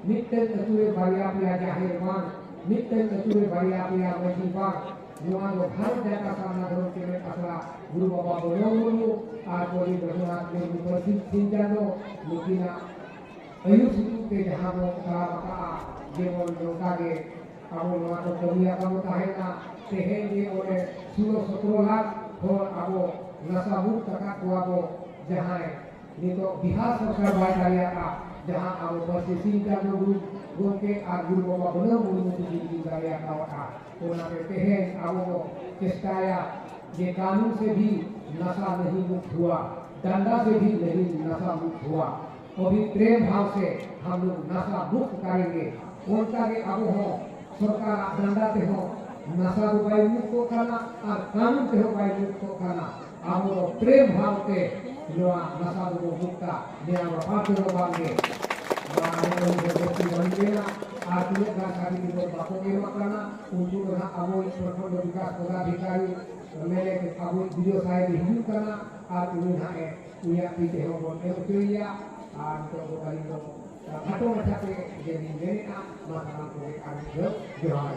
ᱢᱤᱫᱴᱟᱝ ᱟᱹᱛᱩ ᱨᱮ ᱵᱟᱨᱭᱟ ᱯᱮᱭᱟ ᱡᱟᱦᱮᱨ ᱵᱟᱝ, ᱢᱤᱫᱴᱟᱝ ᱟᱹᱛᱩ ᱨᱮ ᱵᱟᱨᱭᱟ ᱯᱮᱭᱟ ᱢᱟᱹᱡᱷᱤ ᱵᱟᱝ, ᱱᱚᱣᱟ ᱫᱚ ᱵᱷᱟᱨᱚᱛ ᱡᱟᱠᱟᱛ ᱥᱟᱨᱱᱟ ᱫᱷᱚᱨᱚᱢ ᱪᱮᱢᱮᱫ ᱟᱥᱲᱟ ᱜᱩᱨᱩ ᱵᱟᱵᱟ ᱵᱚᱲᱚ ᱢᱩᱨᱢᱩ ᱟᱨ ᱯᱚᱱᱰᱤᱛ ᱨᱚᱜᱷᱩᱱᱟᱛᱷ ᱢᱩᱨᱢᱩ ᱯᱟᱹᱨᱥᱤ ᱥᱤᱧ ᱪᱟᱸᱫᱚ ᱱᱩᱠᱤᱱᱟᱜ ᱟᱹᱭᱩᱨ ᱥᱩᱛᱩᱜ ᱛᱮ ᱡᱟᱦᱟᱸ ᱵᱚᱱ ᱛᱟᱲᱟᱢ ᱟᱠᱟᱫᱼᱟ, ᱡᱮᱢᱚᱱ ᱱᱚᱝᱠᱟ ᱜᱮ ᱟᱵᱚ ᱱᱚᱣᱟ ᱠᱚ ᱠᱟᱹᱢᱤᱭᱟᱠᱟ ᱵᱚ ᱛᱟᱦᱮᱱᱟ᱾ ᱛᱮᱦᱮᱧ ᱡᱮ ᱚᱸᱰᱮ ᱥᱳᱞᱳ ᱥᱚᱛᱨᱚ ᱞᱟᱠᱷ ᱦᱚᱲ ᱟᱵᱚ ᱱᱟᱥᱟ ᱢᱩᱠᱛ ᱟᱠᱟᱫ ᱠᱚᱣᱟ ᱵᱚ, ᱡᱟᱦᱟᱸᱭ ᱱᱤᱛᱚᱜ ᱵᱤᱦᱟᱨ ᱥᱚᱨᱠᱟᱨ ᱵᱟᱭ ᱫᱟᱲᱮᱭᱟᱜᱼᱟ, ᱡᱟᱦᱟᱸ ᱟᱵᱚ ᱯᱟᱹᱨᱥᱤ ᱥᱤᱧ ᱪᱟᱸᱫᱚ ᱜᱩᱨᱩ ᱜᱚᱢᱠᱮ ᱟᱨ ᱜᱩᱨᱩ ᱵᱟᱵᱟ ᱵᱷᱩᱞᱟᱹ ᱢᱩᱨᱢᱩ ᱛᱤᱠᱤᱱ ᱠᱤᱱ ᱫᱟᱲᱮᱭᱟᱠᱟᱣᱟᱫᱼᱟ᱾ ᱚᱱᱟᱛᱮ ᱛᱮᱦᱮᱧ ᱟᱵᱚ ᱵᱚ ᱪᱮᱥᱴᱟᱭᱟ ᱡᱮ ᱠᱟᱹᱱᱩᱱ ᱥᱮ ᱵᱷᱤ ᱱᱟᱥᱟ ᱱᱟᱦᱤ ᱢᱩᱠᱛ ᱦᱩᱣᱟ, ᱰᱟᱱᱰᱟ ᱥᱮ ᱵᱷᱤ ᱱᱟᱦᱤ ᱱᱟᱥᱟ ᱢᱩᱠᱛ ᱦᱩᱣᱟ, ᱚᱵᱷᱤ ᱯᱨᱮᱢ ᱵᱷᱟᱣ ᱥᱮ ᱦᱟᱢ ᱞᱳᱜ ᱱᱟᱥᱟ ᱢᱩᱠᱛ ᱠᱟᱨᱮᱸᱜᱮ᱾ ᱚᱱᱠᱟ ᱜᱮ ᱟᱵᱚ ᱦᱚᱸ ᱥᱚᱨᱠᱟᱨᱟᱜ ᱰᱟᱱᱰᱟ ᱛᱮᱦᱚᱸ ᱱᱟᱥᱟ ᱫᱚ ᱵᱟᱭ ᱢᱩᱠᱛᱚᱜ ᱠᱟᱱᱟ ᱟᱨ ᱠᱟᱹᱱᱩᱱ ᱛᱮᱦᱚᱸ ᱵᱟᱭ ᱢᱩᱠᱛᱚᱜ ᱠᱟᱱᱟ᱾ ᱟᱵᱚ ᱫᱚ ᱯᱨᱮᱢ ᱵᱷᱟᱣ ᱛᱮ ᱱᱚᱣᱟ ᱱᱟᱥᱟ ᱫᱚᱵᱚ ᱢᱩᱠᱛᱟ᱾ ᱱᱤᱭᱟᱹ ᱵᱟᱯᱟᱨ ᱛᱮᱫᱚ ᱵᱟᱝ ᱜᱮ᱾ ᱱᱚᱣᱟ ᱟᱹᱰᱤ ᱟᱹᱰᱤ ᱡᱟᱹᱥᱛᱤ ᱵᱟᱹᱧ ᱢᱮᱱᱟ᱾ ᱟᱨ ᱛᱤᱱᱟᱹᱜ ᱜᱟᱱ ᱥᱟᱨᱴᱤᱯᱷᱤᱠᱮᱴ ᱵᱟᱠᱚ ᱮᱢᱚᱜ ᱠᱟᱱᱟ, ᱩᱱᱠᱩ ᱫᱚ ᱱᱟᱦᱟᱜ ᱟᱵᱚᱭᱤᱡ ᱯᱨᱚᱠᱷᱚᱱᱰ ᱵᱤᱠᱟᱥ ᱯᱚᱫᱟᱫᱷᱤᱠᱟᱨᱤ ᱢᱮᱱᱮᱫ ᱟᱵᱚᱭᱤᱡ ᱵᱤ ᱰᱤ ᱳ ᱥᱟᱦᱮᱵᱽ ᱮ ᱦᱤᱡᱩᱜ ᱠᱟᱱᱟ ᱟᱨ ᱩᱱᱤ ᱱᱟᱦᱟᱜ ᱮ ᱩᱱᱤᱭᱟᱜ ᱛᱤ ᱛᱮᱦᱚᱸ ᱵᱚᱱ ᱮᱢ ᱦᱚᱪᱚᱭᱮᱭᱟ᱾ ᱟᱨ ᱱᱤᱛᱚᱜ ᱫᱚ ᱟᱹᱞᱤᱧ ᱫᱚ ᱠᱷᱟᱴᱚ ᱢᱟᱪᱷᱟ ᱛᱮ ᱡᱮ ᱞᱤᱧ ᱢᱮᱱᱮᱫᱼᱟ, ᱢᱟ ᱥᱟᱱᱟᱢ ᱠᱚᱜᱮ ᱟᱨ ᱢᱤᱫ ᱫᱷᱟᱣ ᱡᱚᱦᱟᱨ᱾